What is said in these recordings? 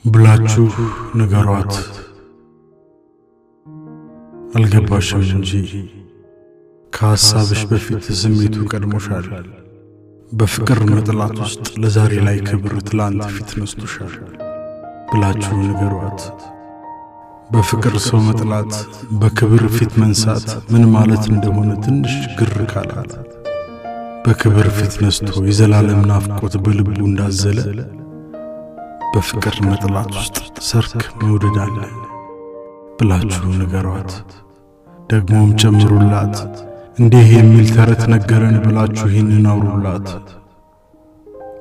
ብላችሁ ንገሯት። አልገባሽም እንጂ ከሐሳብሽ በፊት ስሜቱ ቀድሞሻል። በፍቅር መጥላት ውስጥ ለዛሬ ላይ ክብር ትላንት ፊት ነስቶሻል ብላችሁ ንገሯት። በፍቅር ሰው መጥላት በክብር ፊት መንሳት ምን ማለት እንደሆነ ትንሽ ግር ካላት፣ በክብር ፊት ነስቶ የዘላለም ናፍቆት በልቡ እንዳዘለ በፍቅር መጥላት ውስጥ ሰርክ መውደድ አለ ብላችሁ ንገሯት። ደግሞም ጨምሩላት፣ እንዲህ የሚል ተረት ነገረን ብላችሁ ይህንን አውሩላት።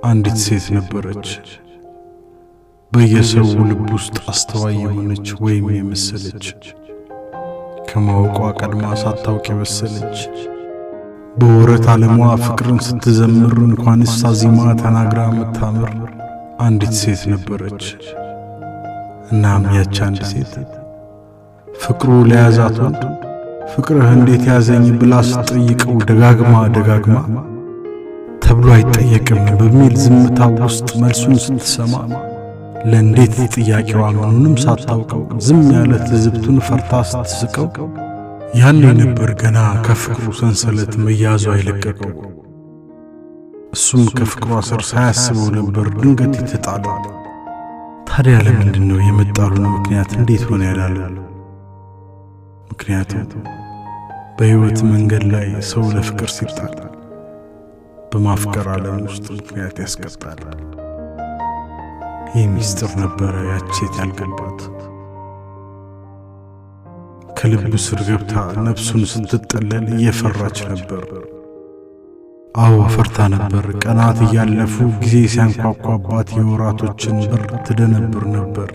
አንዲት ሴት ነበረች፣ በየሰው ልብ ውስጥ አስተዋይ የሆነች ወይም የመሰለች፣ ከማወቋ ቀድማ ሳታውቅ የበሰለች፣ በወረት ዓለሟ ፍቅርን ስትዘምር እንኳንስ አዚማ ተናግራ የምታምር አንዲት ሴት ነበረች። እናም ያች አንድ ሴት ፍቅሩ ለያዛት ወንድ ፍቅርህ እንዴት ያዘኝ ብላ ስትጠይቀው ደጋግማ ደጋግማ ተብሎ አይጠየቅም በሚል ዝምታ ውስጥ መልሱን ስትሰማ፣ ለእንዴት ጥያቄዋ ምኑንም ሳታውቀው ዝም ያለ ትዝብቱን ፈርታ ስትስቀው፣ ያኔ ነበር ገና ከፍቅሩ ሰንሰለት መያዟ የለቀቀው። እሱም ከፍቅሯ ስር ሳያስበው ነበር ድንገት የተጣለው። ታዲያ ለምንድን ነው የመጣሉን ምክንያት እንዴት ሆነ ያላለው? ምክንያቱም በሕይወት መንገድ ላይ ሰው ለፍቅር ሲጣል በማፍቀር ዓለም ውስጥ ምክንያት ያስቀጣል። ይህ ሚስጥር ነበረ ያች ሴት ያልገባት። ከልቡ ስር ገብታ ነፍሱን ስትጠለል እየፈራች ነበር። አዎ ፈርታ ነበር። ቀናት እያለፉ ጊዜ ሲያንኳኳባት የወራቶችን በር ትደነብር ነበር።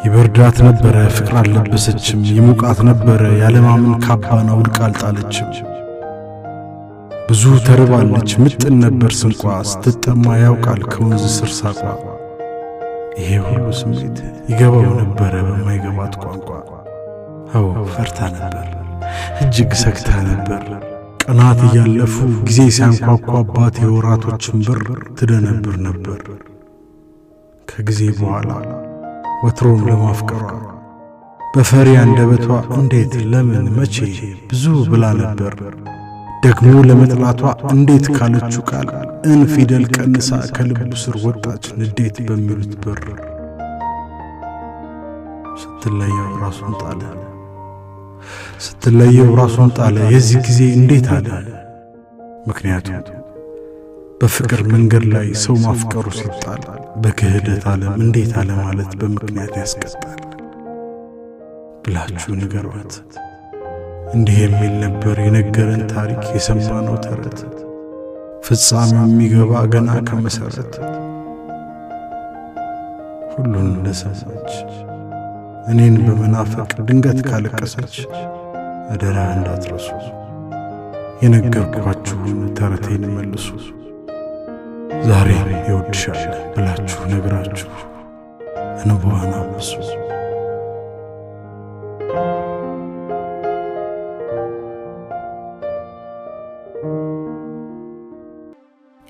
ይበርዳት ነበረ፣ ፍቅር አልለበሰችም። ይሞቃት ነበረ፣ ያለማመን ካባን አውልቃ አልጣለችም። ብዙ ተርባለች፣ ምጥን ነበር ስንቋ፣ ስትጠማ ያውቃል ከወንዝ ስር ሳቋ። ይሄ ሁሉ ስሜት ይገባው ነበረ በማይገባት ቋንቋ። አዎ ፈርታ ነበር፣ እጅግ ሰግታ ነበር። ቀናት እያለፉ ጊዜ ሲያንኳኳባት የወራቶችን በር ትደነብር ነበር። ከጊዜ በኋላ ወትሮም ለማፍቀሯ በፈሪ አንደበቷ እንዴት፣ ለምን፣ መቼ ብዙ ብላ ነበር። ደግሞ ለመጥላቷ እንዴት ካለችው ቃል እን ፊደል ቀንሳ ከልቡ ስር ወጣች ንዴት በሚሉት በር። ስትለየው ራሱን ጣለ፣ ስትለየው ራሱን ጣለ። የዚህ ጊዜ እንዴት አለ። ምክንያቱም በፍቅር መንገድ ላይ ሰው ማፍቀሩ ሲጣል በክህደት ዓለም እንዴት አለ ማለት በምክንያት ያስቀጣል ብላችሁ ንገሯት። እንዲህ የሚል ነበር የነገረን ታሪክ የሰማነው ተረት፣ ፍጻሜው የሚገባ ገና ከመሰረት። ሁሉን እንደሰማች እኔን በመናፈቅ ድንገት ካለቀሰች አደራ እንዳትረሱ የነገርኳችሁን ተረቴን መልሱ። ዛሬ ይወድሻል ብላችሁ ነግራችሁ እንባዋን አብሱ።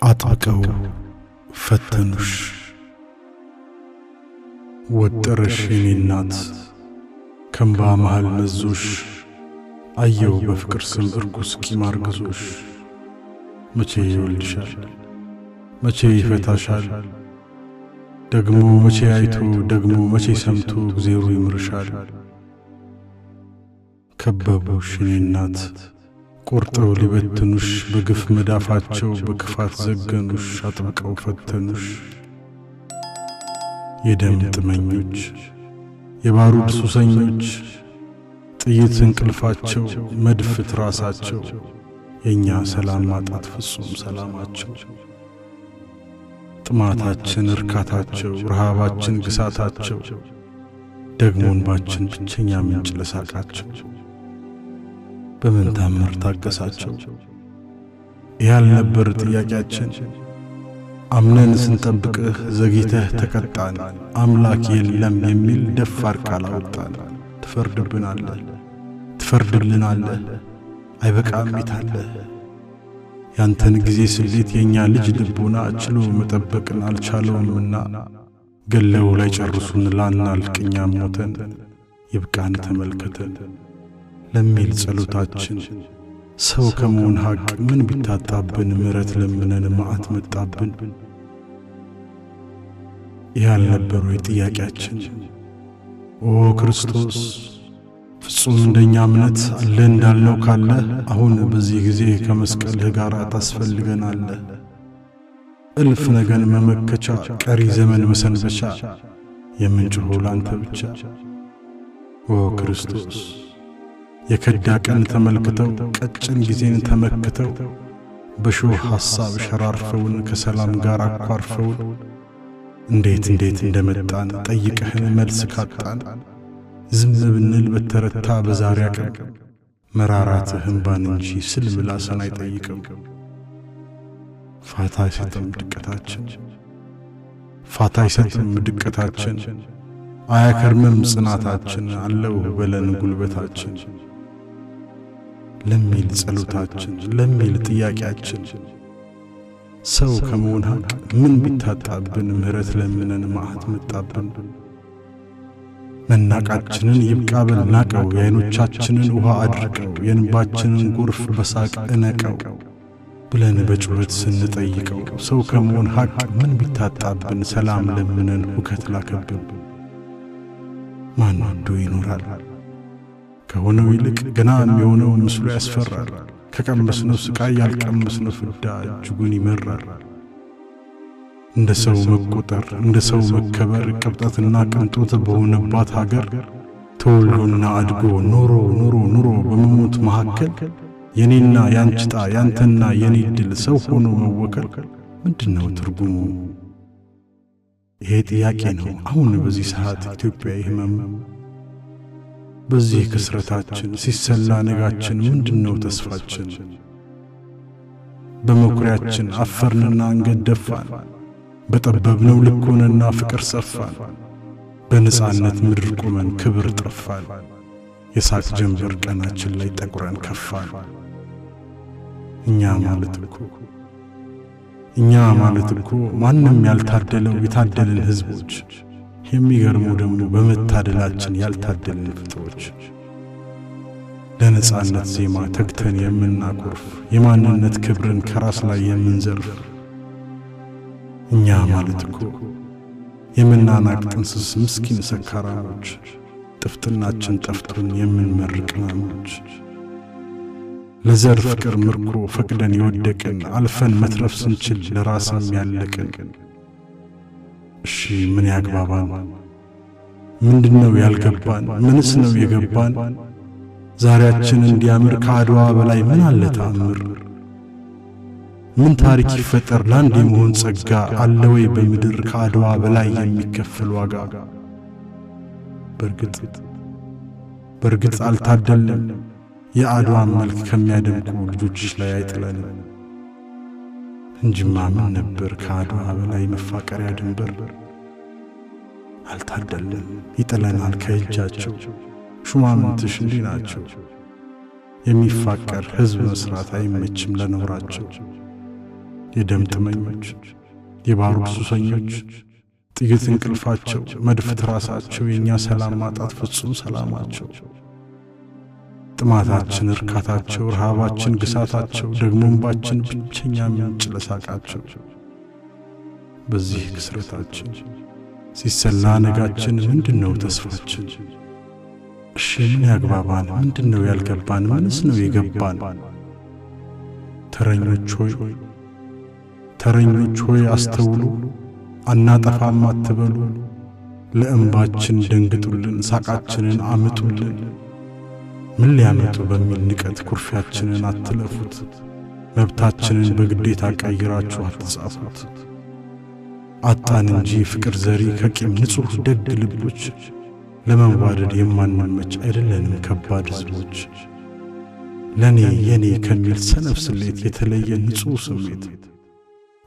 አጥብቀው ፈተኑሽ፣ ወጠረሽ የኔ እናት ከእምባ መሃል መዞሽ፣ አየው በፍቅር ስም እርኩስ ቂም አርግዞሽ። መቼ ይወልድሻል? መቼ ይፈታሻል? ደግሞ መቼ አይቶ ደግሞ መቼ ሰምቶ እግዜሩ ይምርሻል? ከበቡሽ የኔ እናት ቆርጠው ሊበትኑሽ፣ በግፍ መዳፋቸው በክፋት ዘገኑሽ፣ አጥብቀው ፈተኑሽ። የደም ጥመኞች፣ የባሩድ ሱሰኞች፣ ጥይት እንቅልፋቸው መድፍ ትራሳቸው፣ የእኛ ሰላም ማጣት ፍጹም ሰላማቸው። ጥማታችን እርካታቸው፣ ረሃባችን ግሳታቸው፣ ደግሞ እንባችን ብቸኛ ምንጭ ለሳቃቸው። በምን ታምር ታገሳቸው? ያልነበር ጥያቄያችን። አምነን ስንጠብቅህ ዘግይተህ ተቀጣን። አምላክ የለም የሚል ደፋር ቃል አወጣን። ትፈርድብናለህ፣ ትፈርድልናለህ፣ አይበቃም የታለህ? ያንተን ጊዜ ስሌት የእኛ ልጅ ልቦና ችሎ መጠበቅን አልቻለውምና ገለው ላይ ጨርሱን ላናልቅ እኛም ሞተን ይብቃን ተመልከተን ለሚል ጸሎታችን ሰው ከመሆን ሐቅ ምን ቢታጣብን ምሕረት ለምነን መዓት መጣብን። ይህ አልነበር ወይ ጥያቄያችን? ኦ ክርስቶስ፣ ፍጹም እንደኛ እምነት አለ እንዳልነው ካለ አሁን በዚህ ጊዜ ከመስቀልህ ጋር ታስፈልገናለህ። እልፍ ነገን መመከቻ፣ ቀሪ ዘመን መሰንበቻ፣ የምንጮኸው ላንተ ብቻ። ኦ ክርስቶስ፣ የከዳ ቀን ተመልክተው፣ ቀጭን ጊዜን ተመክተው፣ በሾህ ሐሳብ ሸራርፈውን ከሰላም ጋር አኳርፈውን፣ እንዴት እንዴት እንደመጣን ጠይቀህን መልስ ካጣን፣ ዝም ብንል በተረታ በዛሬ አቅም መራራትህ እምባን እንጂ ስል ምላስን አይጠይቅም። ፋታ አይሰጥም ድቀታችን፣ ፋታ አይሰጥም ድቀታችን፣ አያከርምም ጽናታችን፣ አለው በለን ጉልበታችን ለሚል ጸሎታችን፣ ለሚል ጥያቄያችን ሰው ከመሆን ሐቅ ምን ቢታጣብን ምሕረት ለምነን መዓት መጣብን። መናቃችንን ይብቃ በል ናቀው፣ የዓይኖቻችንን ውሃ አድርቀው፣ የእንባችንን ጎርፍ በሳቅ እነቀው ብለን በጩኸት ስንጠይቀው ሰው ከመሆን ሐቅ ምን ቢታጣብን ሰላም ለምነን ሁከት ላከብን። ማን ወዶ ይኖራል? ከሆነው ይልቅ ገና የሚሆነው ምስሉ ያስፈራል። ከቀመስነው ስቃይ ያልቀመስነው ፍዳ እጅጉን ይመራል። እንደ ሰው መቆጠር፣ እንደ ሰው መከበር ቅብጠትና ቅንጦት በሆነባት ሀገር ተወልዶና አድጎ ኖሮ ኖሮ ኖሮ በመሞት መካከል የኔና ያንቺ ዕጣ፣ ያንተና የኔ ዕድል ሰው ሆኖ መወከል ምንድነው ትርጉሙ? ይሄ ጥያቄ ነው አሁን በዚህ ሰዓት ኢትዮጵያዊ ህመሙ። በዚህ ክስረታችን ሲሰላ ነጋችን ምንድነው ተስፋችን? በመኩሪያችን አፈርንና አንገት ደፋን፣ በጠበብነው ልክ ሆነና ፍቅር ሰፋን፣ በነጻነት ምድር ቆመን ክብር ጠፋን፣ የሳቅ ጀንበር ቀናችን ላይ ጠቁረን ከፋን። እኛ ማለት እኮ፣ እኛ ማለት እኮ ማንም ያልታደለው የታደልን ህዝቦች፣ የሚገርመው ደግሞ በመታደላችን ያልታደልን ፍጥሮች፣ ለነጻነት ዜማ ተግተን የምናኮርፍ፣ የማንነት ክብርን ከራስ ላይ የምንዘርፍ። እኛ ማለት እኮ የምናናቅ ጥንስስ ምስኪን ሰካራሞች፣ ጥፍጥናችን ጠፍቶን የምንመርቅ ቅመሞች፣ ለዘር ፍቅር ምርኮ ፈቅደን የወደቅን፣ አልፈን መትረፍ ስንችል ለራስም ያለቅን። እሺ ምን ያግባባን? ምንድነው ያልገባን? ምንስ ነው የገባን? ዛሬያችን እንዲያምር ከአድዋ በላይ ምን አለ ተአምር? ምን ታሪክ ይፈጠር ለአንድ የመሆን ጸጋ? አለ ወይ በምድር ከአድዋ በላይ የሚከፈል ዋጋ? በርግጥ በርግጥ አልታደልንም። የአድዋን መልክ ከሚያደምቁ ልጆችሽ ላይ አይጥለንም እንጂማ ምን ነበር ከአድዋ በላይ መፋቀሪያ ድንበር? አልታደልንም፣ ይጥለናል ከእጃቸው። ሹማምንትሽ እንዲህ ናቸው። የሚፋቀር ሕዝብ መስራት አይመችም ለነውራቸው። የደም ጥመኞች፣ የባሩድ ሱሰኞች፣ ጥይት እንቅልፋቸው፣ መድፍ ትራሳቸው፣ የእኛ ሰላም ማጣት ፍጹም ሰላማቸው። ጥማታችን እርካታቸው፣ ረሃባችን ግሳታቸው፣ ደግሞ እንባችን ብቸኛ ምንጭ ለሳቃቸው። በዚህ ክስረታችን ሲሰላ ነጋችን ምንድነው ተስፋችን? እሺ ምን ያግባባን? ምንድነው ያልገባን? ምንስ ነው የገባን? ተረኞች ሆይ፣ ተረኞች ሆይ አስተውሉ፣ አናጠፋም አትበሉ። ለእንባችን ደንግጡልን፣ ሳቃችንን አምጡልን። ምን ሊያመጡ በሚል ንቀት ኩርፊያችንን አትለፉት። መብታችንን በግዴታ ቀይራችሁ አትጻፉት። አጣን እንጂ ፍቅር ዘሪ ከቂም ንጹሕ ደግ ልቦች፣ ለመዋደድ የማንመች አይደለንም ከባድ ሕዝቦች። ለኔ የኔ ከሚል ሰነፍ ስሌት የተለየ ንጹሕ ስሜት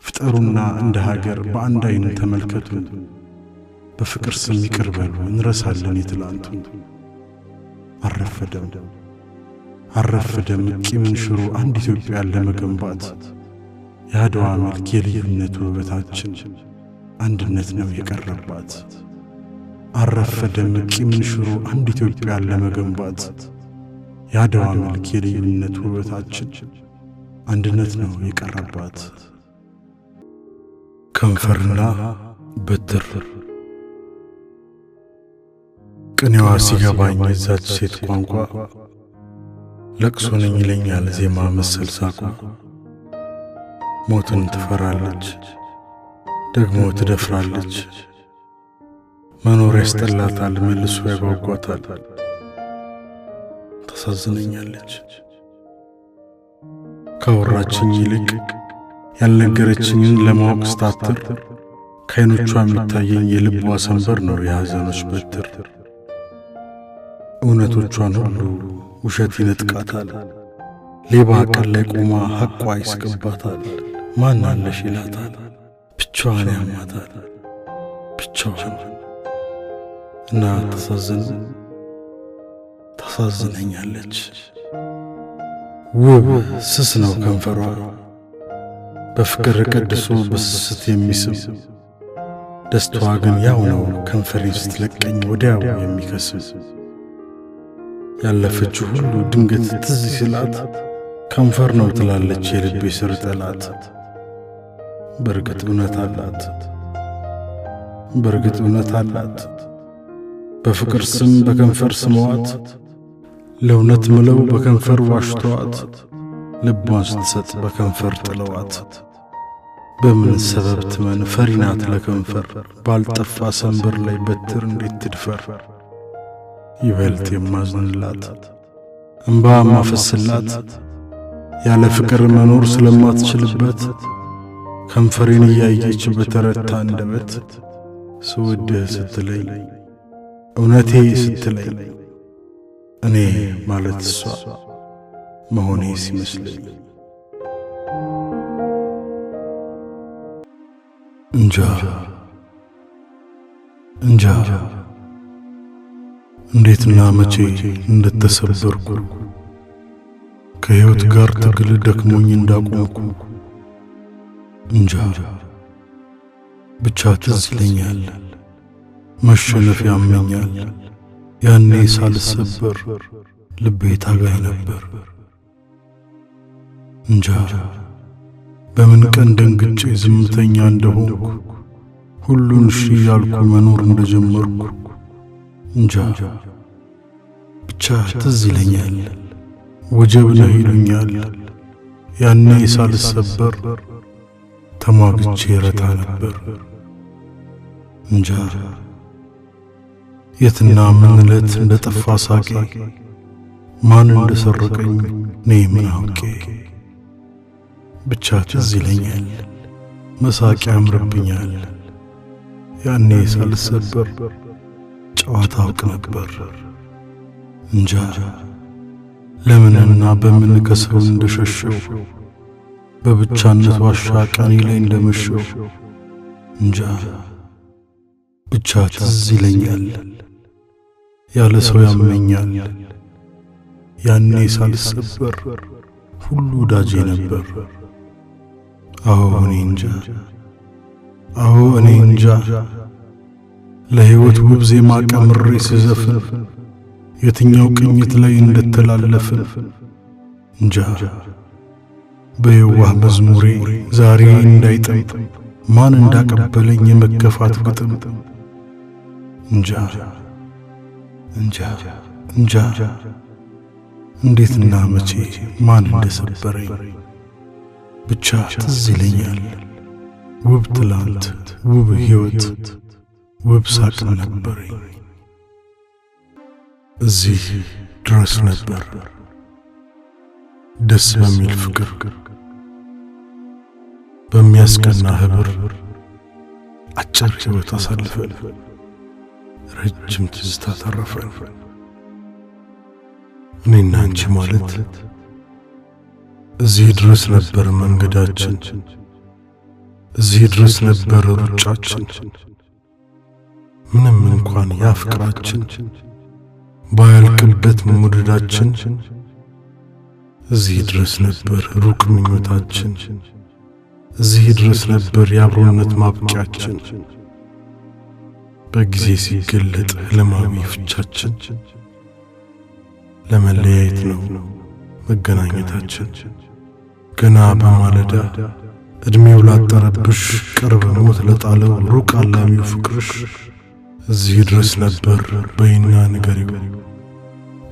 ፍጠሩና እንደ ሀገር በአንድ ዓይን ተመልከቱን። በፍቅር ስም ይቅር በሉ፣ እንረሳለን የትላንቱን። አልረፈደም፣ አልረፈደም ቂምን ሽሮ አንድ ኢትዮጵያን ለመገንባት። የአድዋ መልክ የልዩነት ውበታችን፣ አንድነት ነው የቀረባት። አረፈደም ቂምን ሽሮ አንድ ኢትዮጵያን ለመገንባት። የአድዋ መልክ የልዩነት ውበታችን አንድነት ነው የቀረባት። ከንፈርና በትር ቅኔዋ ሲገባኝ የዛች ሴት ቋንቋ ለቅሶ ነኝ ይለኛል ዜማ መሰል ሳቋ። ሞትን ትፈራለች ደግሞ ትደፍራለች። መኖር ያስጠላታል መልሶ ያጓጓታል። ታሳዝነኛለች። ካወራችኝ ይልቅ ያልነገረችኝን ለማወቅ ስታትር ከዓይኖቿ የሚታየኝ የልቧ ሰንበር ነው የሐዘኖች በትር። እውነቶቿን ሁሉ ውሸት ይነጥቃታል። ሌባ ቀን ላይ ቆማ ሐቋ ይስቅባታል። ማን አለሽ ይላታል። ብቻዋን ያማታል። ብቻዋን እና ታሳዝነኛለች። ውብ ስስ ነው ከንፈሯ በፍቅር ቀድሶ በስስት የሚስም። ደስታዋ ግን ያው ነው ከንፈሬን ስትለቀኝ ወዲያው የሚከስም። ያለፈችው ሁሉ ድንገት ትዝ ሲላት ከንፈር ነው ትላለች የልቤ ስር ጠላት። በእርግጥ እውነት አላት። በእርግጥ እውነት አላት። በፍቅር ስም በከንፈር ስመዋት ለእውነት ምለው በከንፈር ዋሽተዋት ልቧን ስትሰጥ በከንፈር ጥለዋት። በምን ሰበብ ትመን ፈሪናት ለከንፈር ባልጠፋ ሰንበር ላይ በትር እንዴት ትድፈር? ይበልጥ የማዝንላት እምባ ማፈስላት ያለ ፍቅር መኖር ስለማትችልበት ከንፈሬን እያየች በተረታ አንደበት ስወድህ ስትለኝ እውነቴ ስትለኝ እኔ ማለት እሷ መሆኔ ሲመስለኝ እንጃ እንጃ እንዴትና መቼ እንደተሰበርኩ ከሕይወት ጋር ትግል ደክሞኝ እንዳቆምኩ እንጃ ብቻ ትዝ ይለኛል። መሸነፍ ያመኛል። ያኔ ሳልሰበር ልቤ ታጋይ ነበር። እንጃ በምን ቀን ደንግጬ ዝምተኛ እንደሆንኩ ሁሉን እሺ እያልኩ መኖር እንደጀመርኩ እንጃ ብቻ ትዝ ይለኛል። ወጀብ ነህ ይሉኛል። ያኔ ሳልሰበር ተሟግቼ ረታ ነበር። እንጃ የትና ምን ዕለት እንደጠፋ ሳቄ ማን እንደሰረቀኝ እኔ ምን አውቄ። ብቻ ትዝ ይለኛል። መሳቅ ያምርብኛል። ያኔ ሳልሰበር ጨዋታ አውቅ ነበር። እንጃ ለምንና በምን ከሰው እንደሸሸው በብቻነት ዋሻ ቀኔ ላይ እንደመሸው እንጃ ብቻ ትዝ ይለኛል። ያለ ሰው ያመኛል። ያኔ ሳልሰበር ሁሉ ወዳጄ ነበር። አዎ እኔ እንጃ፣ አዎ እኔ እንጃ ለሕይወት ውብ ዜማ ቀምሬ ስዘፍን የትኛው ቅኝት ላይ እንደተላለፍን እንጃ። በየዋህ መዝሙሬ ዛሬ እንዳይጥም ማን እንዳቀበለኝ የመከፋት ግጥም እንጃ እንጃ እንጃ እንዴትና መቼ ማን እንደሰበረኝ ብቻ ትዝ ይለኛል። ውብ ትላንት፣ ውብ ሕይወት፣ ውብ ሳቅም ነበረኝ። እዚህ ድረስ ነበር ደስ በሚል ፍቅር በሚያስቀና ህብር አጭር ሕይወት አሳልፈን ረጅም ትዝታ ተረፈን። እኔና አንቺ ማለት እዚህ ድረስ ነበር መንገዳችን፣ እዚህ ድረስ ነበር ሩጫችን። ምንም እንኳን ያ ፍቅራችን ባያልቅበት መውደዳችን፣ እዚህ ድረስ ነበር ሩቅ ምኞታችን፣ እዚህ ድረስ ነበር የአብሮነት ማብቂያችን። በጊዜ ሲገለጥ ህልማዊ ፍቻችን ለመለያየት ነው መገናኘታችን። ገና በማለዳ እድሜው ላጠረብሽ ቅርብ ሞት ለጣለው ሩቅ አላሚው ፍቅርሽ እዚህ ድረስ ነበር በይና ንገሪው።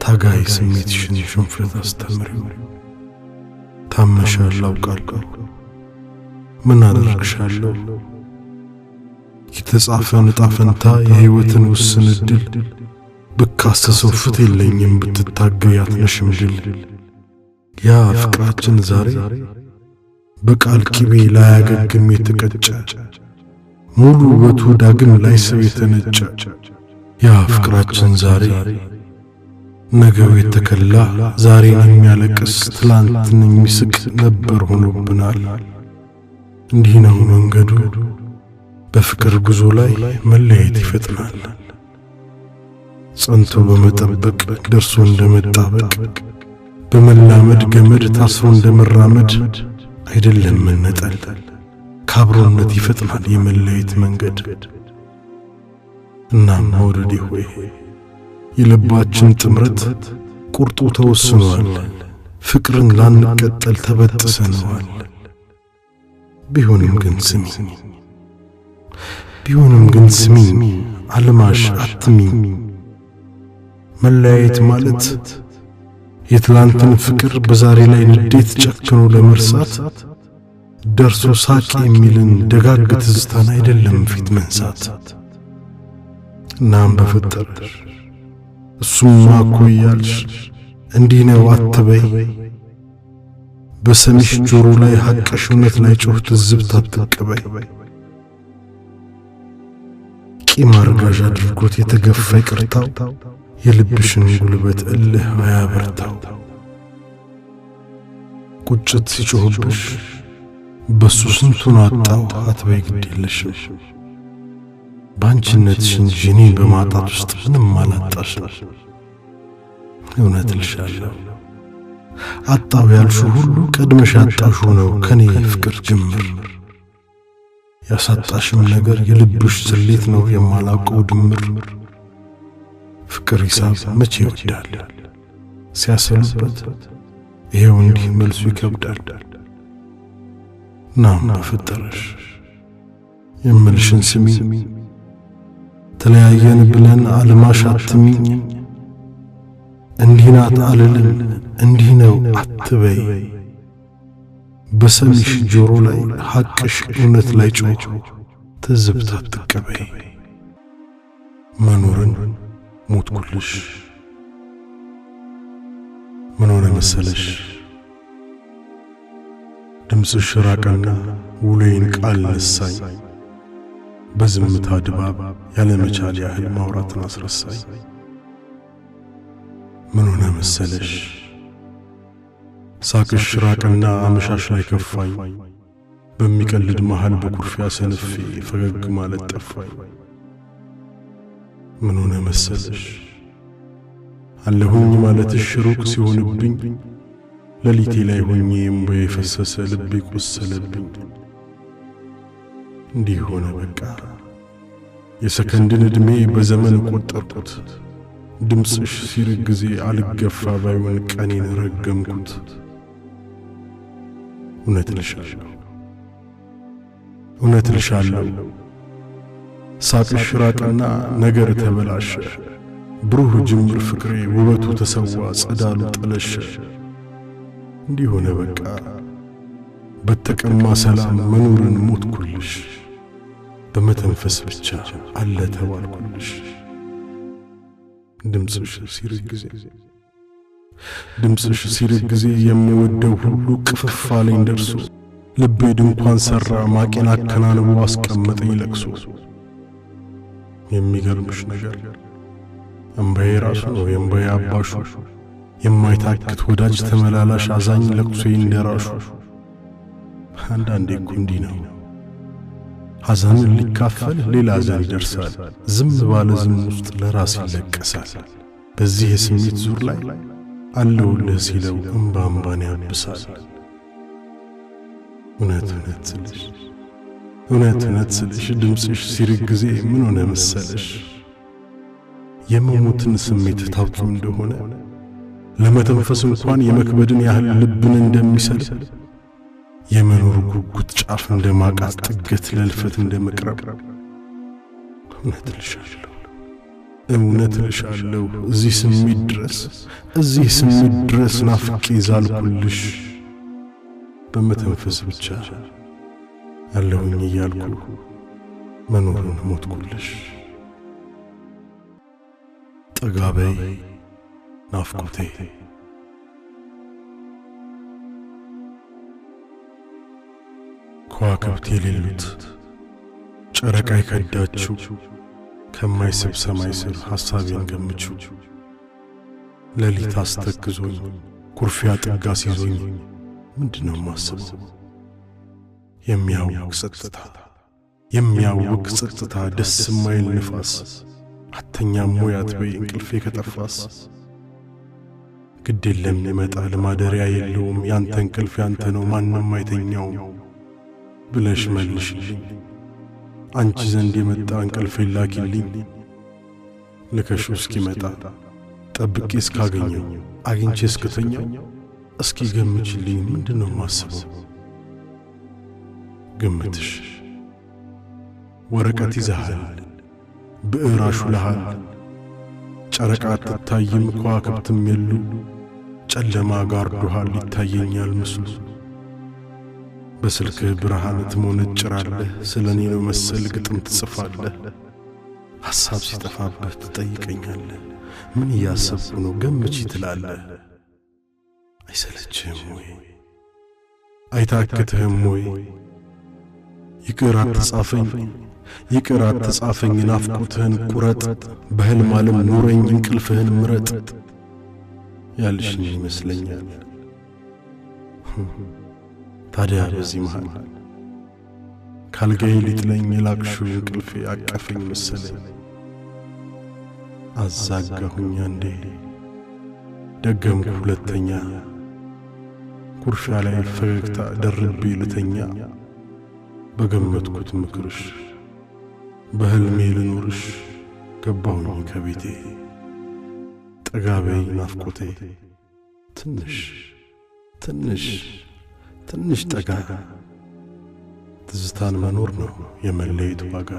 ታጋይ ስሜትሽን ሽንፈት አስተምሪው። ታመሻል አውቃለሁ፣ ምን አደርግሻለሁ? የተጻፈን ዕጣ ፈንታ የህይወትን ውስን እድል ብካሰሰው ፍትህ የለኝም ብትታገይ አትነሽም ድል። ያ ፍቅራችን ዛሬ በቃል ቂቤ ላያገግም የተቀጨ ሙሉ ውበቱ ዳግም ላይስብ የተነጨ ያ ፍቅራችን ዛሬ ነገው የተከላ ዛሬን የሚያለቅስ ትላንትን የሚስቅ ነበር ሆኖብናል። እንዲህ ነው መንገዱ፣ በፍቅር ጉዞ ላይ መለየት ይፈጥናል። ጸንቶ በመጠበቅ ደርሶ እንደመጣበቅ በመላመድ ገመድ ታስሮ እንደመራመድ አይደለም መነጠል፣ ከአብሮነት ይፈጥናል የመለየት መንገድ። እናም መውደዴ ሆይ የልባችን ጥምረት ቁርጡ ተወስኗል። ፍቅርን ላንቀጠል ተበጥሰነዋል። ቢሆንም ግን ስሚ፣ ቢሆንም ግን ስሚኝ፣ አልማሽ አትሚኝ። መለያየት ማለት የትላንትን ፍቅር በዛሬ ላይ ንዴት ጨክኖ ለመርሳት ደርሶ ሳቅ የሚልን ደጋግ ትዝታን አይደለም ፊት መንሳት። እናም በፈጠረሽ እሱማ እኮ እያልሽ እንዲህ ነው አትበይ። በሰሚሽ ጆሮ ላይ ሐቅሽ እውነት ላይ ጮህ ትዝብት አትቀበይ። ቂም አርጋዥ አድርጎት የተገፋ ይቅርታው የልብሽን ጉልበት እልህ አያበርታው። ቁጭት ሲጮህብሽ በሱ ስንቱን አጣው አትበይ ግድ የለሽም። በአንቺነትሽ እንጂ እኔን በማጣት ውስጥ ምንም አላጣሽም። እውነት እልሻለሁ አጣው ያልሽው ሁሉ ቀድመሽ ያጣሽው ነው ከኔ ፍቅር ጅምር። ያሳጣሽም ነገር የልብሽ ስሌት ነው የማላውቀው ድምር። ፍቅር ሂሳብ መቼ ይወዳል ሲያሰሉበት ይሄው እንዲህ መልሱ ይከብዳል። ናም በፈጠረሽ የምልሽን ስሚ፣ ተለያየን ብለን አልማሽ አትሚኝ። እንዲህ ናት አልልም እንዲህ ነው አትበይ። በሰሚሽ ጆሮ ላይ ሐቅሽ እውነት ላይ ጮህ ትዝብት አትቀበይ። መኖርን ሞትኩልሽ። ምን ሆነ መሰለሽ ድምፅሽ ራቀና ውሎዬን ቃል ነሳኝ። በዝምታ ድባብ ያለመቻል ያህል ማውራትን አስረሳኝ። ምን ሆነ መሰለሽ ሳቅሽ ራቀና አመሻሽ ላይ ከፋኝ። በሚቀልድ መሃል በኩርፊያ ሰንፌ ፈገግ ማለት ጠፋኝ። ምን ሆነ መሰለሽ አለሁኝ ማለትሽ ሩቅ ሲሆንብኝ ሌሊቴ ላይ ሆኜ እምባዬ ፈሰሰ፣ ልቤ ቆሰለብኝ። እንዲህ ሆነ በቃ የሰከንድን ዕድሜ በዘመን ቆጠርኩት። ድምፅሽ ሲርቅ ጊዜ አልገፋ ባይሆን ቀኔን ረገምኩት። እውነት እልሻለሁ እውነት እልሻለሁ ሳቅሽ ራቀና ነገር ተበላሸ። ብሩህ ጅምር ፍቅሬ ውበቱ ተሰዋ፣ ጸዳሉ ጠለሸ። እንዲህ ሆነ በቃ በተቀማ ሰላም መኖርን ሞትኩልሽ። በመተንፈስ ብቻ አለ ተባልኩልሽ። ድምፅሽ ሲርቅ ጊዜ ድምፅሽ ሲርቅ ጊዜ የምወደው ሁሉ ቅፍፍ አለኝ ደርሶ። ልቤ ድንኳን ሰራ ማቄን አከናንቦ አስቀመጠኝ ለቅሶ። የሚገርምሽ ነገር እምባዬ ራሱ ነው የእምባዬ አባሹ፣ የማይታክት ወዳጅ ተመላላሽ አዛኝ ለቅሶዬን ደራሹ። አንዳንዴ እኮ እንዲህ ነው ሐዘንን ሊካፈል ሌላ ሐዘን ይደርሳል። ዝም ባለ ዝም ውስጥ ለራስ ይለቀሳል። በዚህ የስሜት ዙር ላይ አለሁልህ ሲለው እምባ እምባን ያብሳል። እውነት እውነት ስልሽ እውነት እውነት ስልሽ ድምፅሽ ሲርቅ ጊዜ ምን ሆነ መሰለሽ የመሞትን ስሜት ታውቂው እንደሆነ ለመተንፈስ እንኳን የመክበድን ያህል ልብን እንደሚሰልብ የመኖር ጉጉት ጫፍ እንደማቃት ጥገት ለልፈት እንደመቅረብ እውነት እልሻለሁ እውነት እልሻለሁ እዚህ ስሜት ድረስ እዚህ ስሜት ድረስ ናፍቄ ዛልኩልሽ በመተንፈስ ብቻ አለሁኝ እያልኩ መኖርን ሞትኩልሽ። ጠጋ በይ ናፍቆቴ። ከዋክብት የሌሉት ጨረቃ የከዳችው ከማይስብ ሰማይ ስር ሐሳቤን ገምችው ሌሊት አስተክዞኝ ኩርፊያ ጥጋ ሲዞኝ ምንድነው ማስበው? የሚያውክ ጸጥታ የሚያውክ ጸጥታ ደስ የማይል ንፋስ አተኛም ወይ አትበይ እንቅልፌ ከጠፋስ ግድ የለም ይመጣል ማደሪያ የለውም ያንተ እንቅልፍ ያንተ ነው ማንም አይተኛውም ብለሽ መልሽልኝ። አንቺ ዘንድ የመጣ እንቅልፍ ላኪልኝ ልከሽው እስኪመጣ ጠብቄ እስካገኘው አግኝቼ እስክተኛው እስኪ ገምችልኝ ምንድነው ማስበው? ግምትሽ ወረቀት ይዘሃል ብዕር አሹልሃል ጨረቃ አትታይም ከዋክብትም የሉ ጨለማ ጋርዶሃል ይታየኛል ምስሉ በስልክህ ብርሃን ትሞነጭራለህ ስለኔ ነው መሰል ግጥም ትጽፋለህ ሐሳብ ሲጠፋብህ ትጠይቀኛለህ ምን እያሰብኩ ነው ገምቺ ትላለህ። አይሰለችህም ወይ አይታክትህም ወይ? ይቅር አትጻፈኝ ይቅር አትጻፈኝ ናፍቆትህን ቁረጥ በህልም ዓለም ኑረኝ እንቅልፍህን ምረጥ ያልሽኝ ይመስለኛል። ታዲያ በዚህ መሃል ካልጋዬ ሊጥለኝ የላክሽው እንቅልፌ አቀፈኝ መሰለኝ። አዛጋሁኝ አንዴ ደገምኩ ሁለተኛ ኩርፊያ ላይ ፈገግታ ደርቤ ልተኛ በገመትኩት ምክርሽ በህልሜ ልኖርሽ ገባሁኝ ከቤቴ። ጠጋ በይ ናፍቆቴ ትንሽ ትንሽ ትንሽ ጠጋ ትዝታን መኖር ነው የመለየት ዋጋ።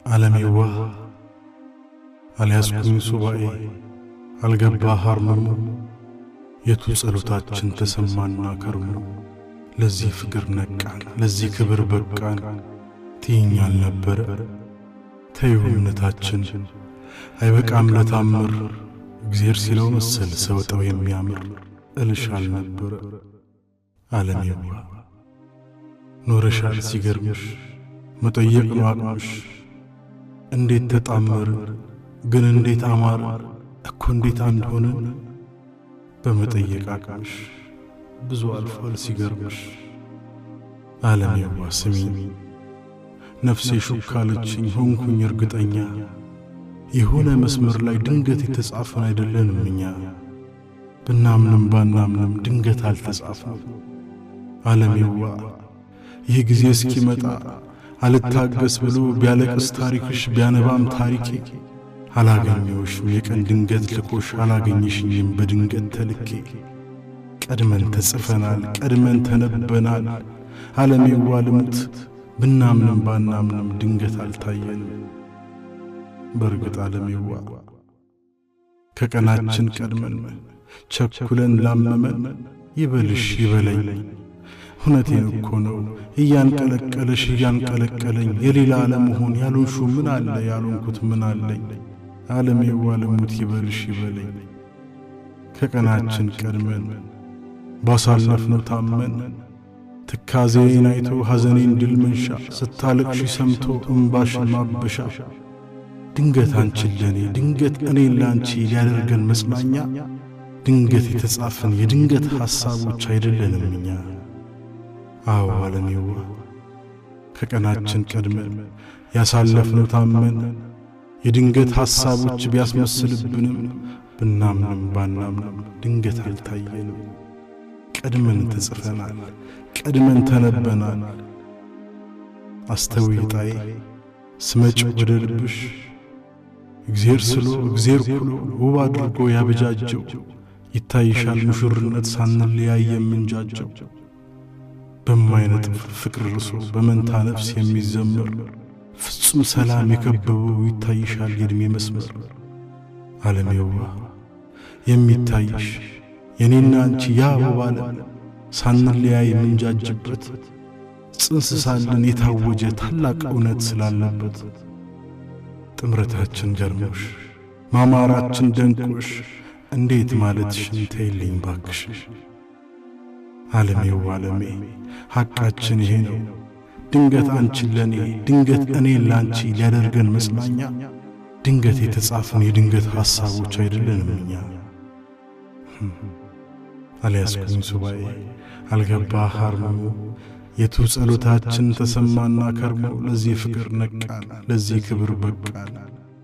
ዓለሜዋ አልያዝኩኝ ሱባኤ አልገባ ሐርመሙ የቱ ጸሎታችን ተሰማና ከርሞ ለዚህ ፍቅር ነቃን ለዚህ ክብር በቃን ትይኛል ነበረ ተይው እምነታችን አይበቃም ለታምር እግዚአብሔር ሲለው መሰል ሰውጠው የሚያምር እልሻል ነበረ። ዓለሜዋ ኖረሻል ሲገርምሽ መጠየቅ ነው አቅምሽ እንዴት ተጣመር ግን እንዴት አማር እኮ እንዴት አንድ ሆነን በመጠየቅ አቅምሽ ብዙ አልፏል ሲገርምሽ። ዓለሜዋ ስሚኝ ነፍሴ ሹካለችኝ ሆንኩኝ እርግጠኛ የሆነ መስመር ላይ ድንገት የተጻፈን አይደለንም እኛ ብናምንም ባናምንም ድንገት አልተጻፈም። ዓለሜዋ ይህ ጊዜ እስኪመጣ አልታገስ ብሎ ቢያለቅስ ታሪክሽ ቢያነባም ታሪኬ አላገኘሁሽም የቀን ድንገት ልኮሽ አላገኘሽኝም በድንገት ተልኬ ቀድመን ተጽፈናል ቀድመን ተነበናል። ዓለሜዋ ልሙት ብናምንም ባናምንም ድንገት አልታየንም። በእርግጥ ዓለሜዋ ከቀናችን ቀድመን ቸኩለን ላመመን ይበልሽ ይበለኝ እውነቴን እኮ ነው እያንቀለቀለሽ እያንቀለቀለኝ የሌላ አለመሆን ያልሆንሽው ምን አለ ያልሆንኩት ምን አለኝ። ዓለሜዋ ልሙት ይበልሽ ይበለኝ ከቀናችን ቀድመን ባሳለፍነው ታመን ትካዜን አይቶ ሐዘኔን ድል መንሻ ስታለቅሺ ሰምቶ እምባሽን ማበሻ ድንገት አንቺን ለኔ ድንገት እኔን ላንቺ ሊያደርገን መጽናኛ ድንገት የተጻፈን የድንገት ሐሳቦች አይደለንም እኛ። አዎ ዓለሜዋ ከቀናችን ቀድመን ያሳለፍነው ታመን የድንገት ሐሳቦች ቢያስመስልብንም ብናምንም ባናምንም ድንገት አልታየንም። ቀድመን ተጽፈናል፣ ቀድመን ተነበናል። አስተውይ ጣዬ ስመጭ ወደ ልብሽ፣ እግዜር ስሎ እግዜር ኩሎ ውብ አድርጎ ያበጃጀው ይታይሻል ሙሽርነት ሳንለያይ የምንጃጀው። በማይነጥፍ ፍቅር ርሶ በመንታ ነፍስ የሚዘምር ፍጹም ሰላም የከበበው ይታይሻል የዕድሜ መስመር። ዓለሜዋ የሚታይሽ የኔና አንቺ ያ ውብ ዓለም ሳንለያይ የምንጃጅበት ጽንስ ሳለን የታወጀ ታላቅ እውነት ስላለበት። ጥምረታችን ገርሞሽ ማማራችን ደንቆሽ እንዴት ማለትሽን ተይልኝ ባክሽ። ዓለሜዋ ዓለሜ ሐቃችን ይሄ ነው። ድንገት አንቺን ለኔ ድንገት እኔን ላንቺ ሊያደርገን መጽናኛ ድንገት የተጻፍን የድንገት ሐሳቦች አይደለንም እኛ። አልያዝኩኝ ሱባኤ አልገባ ሐርሙ የቱ ጸሎታችን ተሰማና ከርሞ ለዚህ ፍቅር ነቃን ለዚህ ክብር በቃን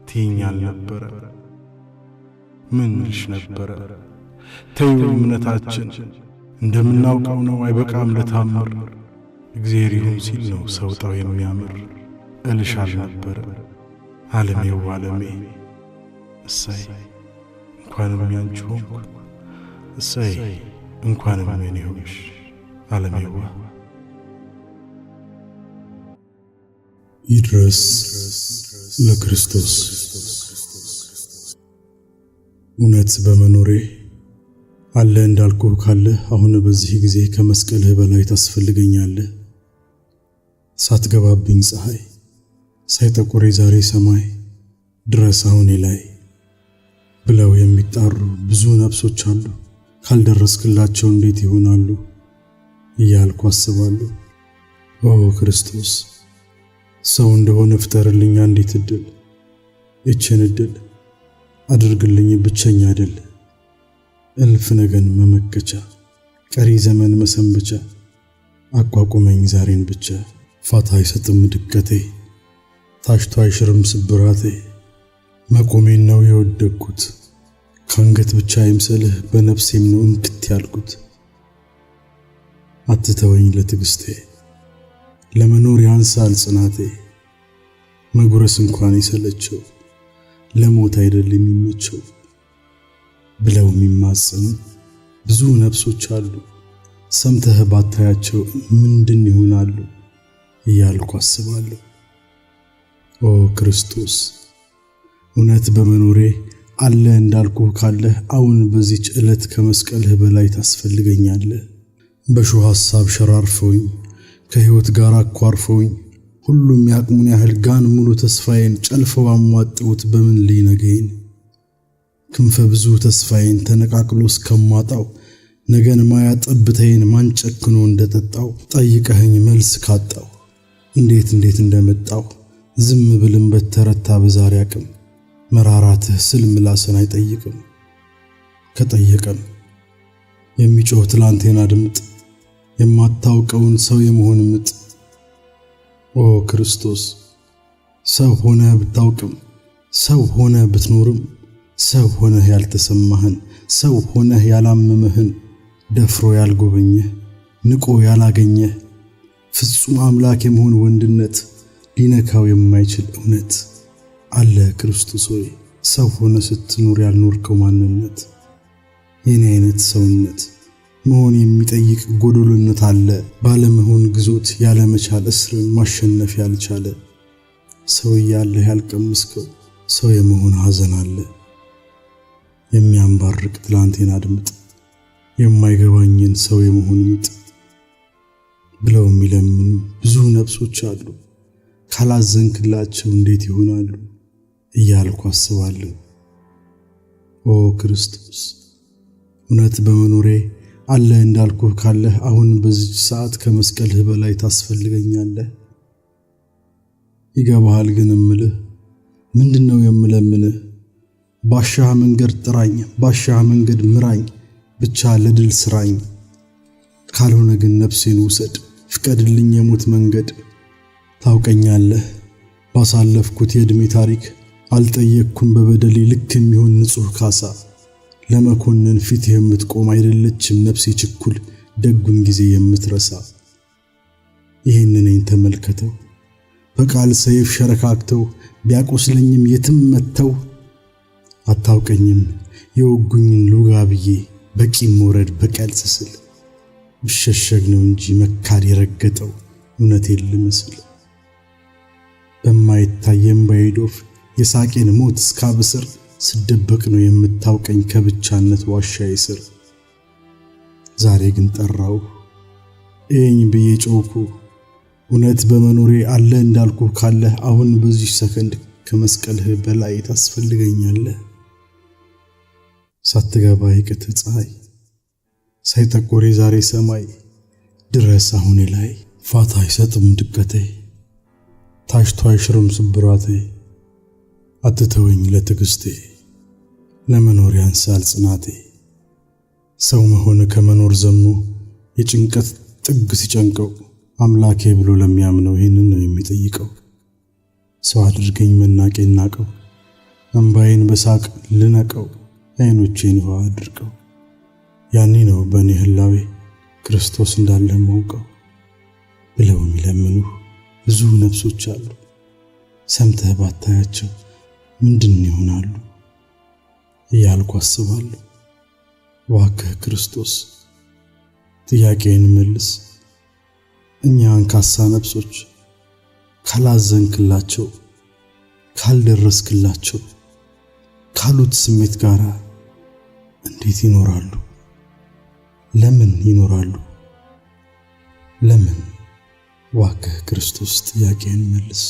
ትይኛል ነበረ። ምን ልሽ ነበረ? ተይው እምነታችን እንደምናውቀው ነው አይበቃም ለታምር። እግዜር ይሁን ሲል ነው ሰውጣው የሚያምር እልሻል ነበረ። ዓለሜው ዓለሜ እሰይ እንኳንም ያንቺ ሆንኩ፣ እሰይ እንኳንም የኔ ሆንሽ ዓለሜዋ። ይድረስ ለክርስቶስ። እውነት በመኖሬ አለ እንዳልኩህ ካለህ አሁን በዚህ ጊዜ ከመስቀልህ በላይ ታስፈልገኛለህ። ሳትገባብኝ ፀሐይ ሳይጠቁር የዛሬ ሰማይ ድረስ አሁኔ ላይ ብለው የሚጣሩ ብዙ ነፍሶች አሉ። ካልደረስክላቸው እንዴት ይሆናሉ እያልኩ አስባለሁ። ኦ ክርስቶስ፣ ሰው እንደሆነ ፍጠርልኝ አንዲት እድል፣ ይችን እድል አድርግልኝ ብቸኛ ድል፣ እልፍ ነገን መመከቻ፣ ቀሪ ዘመን መሰንበቻ፣ አቋቁመኝ ዛሬን ብቻ። ፋታ አይሰጥም ድቀቴ፣ ታሽቶ አይሽርም ስብራቴ። መቆሜን ነው የወደቅኩት፣ ከአንገት ብቻ አይምሰልህ በነፍሴም ነው እንክት ያልኩት። አትተወኝ ለትዕግስቴ፣ ለመኖር ያንሳል ጽናቴ። መጉረስ እንኳን የሰለቸው ለሞት አይደል የሚመቸው ብለው የሚማጸኑ ብዙ ነፍሶች አሉ። ሰምተህ ባታያቸው ምንድን ይሆናሉ እያልኩ አስባለሁ። ኦ ክርስቶስ፣ እውነት በመኖሬ አለ እንዳልኩህ ካለህ አሁን በዚች ዕለት ከመስቀልህ በላይ ታስፈልገኛለህ። በሾህ ሐሳብ ሸራርፈውኝ ከሕይወት ጋር አኳርፈውኝ ሁሉም ያቅሙን ያህል ጋን ሙሉ ተስፋዬን ጨልፈው አሟጠውት በምን ልይ ነገዬን። ክንፈ ብዙ ተስፋዬን ተነቃቅሎ እስከማጣው ነገን ማያ ጠብታዬን ማን ጨክኖ እንደጠጣው ጠይቀኸኝ መልስ ካጣው እንዴት እንዴት እንደመጣው ዝም ብልም በተረታ በዛሬ አቅም መራራትህ ስል ምላስን አይጠይቅም። ከጠየቀም የሚጮህ ትላንቴን አድምጥ፣ የማታውቀውን ሰው የመሆን ምጥ። ኦ ክርስቶስ፣ ሰው ሆነህ ብታውቅም ሰው ሆነህ ብትኖርም ሰው ሆነህ ያልተሰማህን ሰው ሆነህ ያላመመህን ደፍሮ ያልጎበኘህ ንቆ ያላገኘህ ፍጹም አምላክ የመሆን ወንድነት ሊነካው የማይችል እውነት አለ። ክርስቶስ ሆይ፣ ሰው ሆነ ስትኖር ያልኖርከው ማንነት የኔ አይነት ሰውነት መሆን የሚጠይቅ ጎዶሎነት አለ። ባለመሆን ግዞት ያለመቻል እስርን ማሸነፍ ያልቻለ ሰው እያለህ ያልቀመስከው ሰው የመሆን ሐዘን አለ። የሚያንባርቅ ትላንቴን አድምጥ፣ የማይገባኝን ሰው የመሆን ምጥ ብለው የሚለምኑ ብዙ ነፍሶች አሉ። ካላዘንክላቸው እንዴት ይሆናሉ እያልኩ አስባለሁ። ኦ ክርስቶስ፣ እውነት በመኖሬ አለ እንዳልኩህ ካለህ አሁን በዚች ሰዓት ከመስቀልህ በላይ ታስፈልገኛለህ። ይገባሃል ግን እምልህ ምንድነው የምለምንህ? ባሻህ መንገድ ጥራኝ፣ ባሻህ መንገድ ምራኝ፣ ብቻ ለድል ስራኝ። ካልሆነ ግን ነፍሴን ውሰድ፣ ፍቀድልኝ የሞት መንገድ። ታውቀኛለህ ባሳለፍኩት የዕድሜ ታሪክ አልጠየቅኩም በበደሌ ልክ የሚሆን ንጹሕ ካሳ። ለመኮንን ፊት የምትቆም አይደለችም ነፍሴ ችኩል ደጉን ጊዜ የምትረሳ። ይህንን ተመልከተው፣ በቃል ሰይፍ ሸረካክተው ቢያቆስለኝም የትም መጥተው አታውቀኝም የወጉኝን ሉጋ ብዬ በቂም መውረድ በቀል ስስል ብሸሸግ ነው እንጂ መካድ የረገጠው እውነቴን ልመስል። በማይታይ የእምባዬ ዶፍ የሳቄን ሞት እስካበስር ስደበቅ ነው የምታውቀኝ ከብቻነት ዋሻዬ ስር። ዛሬ ግን ጠራው እየኝ ብዬ ጮኩ። እውነት በመኖሬ አለ እንዳልኩ ካለህ አሁን በዚህ ሰከንድ ከመስቀልህ በላይ ታስፈልገኛለህ። ሳትገባ የቀትር ፀሐይ ሳይጠቆር የዛሬ ሰማይ ድረስ አሁኔ ላይ። ፋታ አይሰጥም ድቀቴ፣ ታሽቶ አይሽርም ስብራቴ። አትተወኝ ለትዕግስቴ፣ ለመኖር ያንሳል ጽናቴ። ሰው መሆን ከመኖር ዘሞ የጭንቀት ጥግ ሲጨንቀው አምላኬ ብሎ ለሚያምነው ይህንን ነው የሚጠይቀው። ሰው አድርገኝ መናቄን ናቀው፣ እምባዬን በሳቅ ልነቀው፣ አይኖቼን ውሃ አድርቀው። ያኔ ነው በእኔ ህላዌ ክርስቶስ እንዳለ ማውቀው ብለው የሚለምኑ ብዙ ነፍሶች አሉ። ሰምተህ ባታያቸው ምንድን ይሆናሉ እያልኩ አስባለሁ። እባክህ ክርስቶስ ጥያቄን መልስ። እኛ አንካሳ ነፍሶች ካላዘንክላቸው፣ ካልደረስክላቸው ካሉት ስሜት ጋር እንዴት ይኖራሉ? ለምን ይኖራሉ? ለምን? እባክህ ክርስቶስ ጥያቄን መልስ።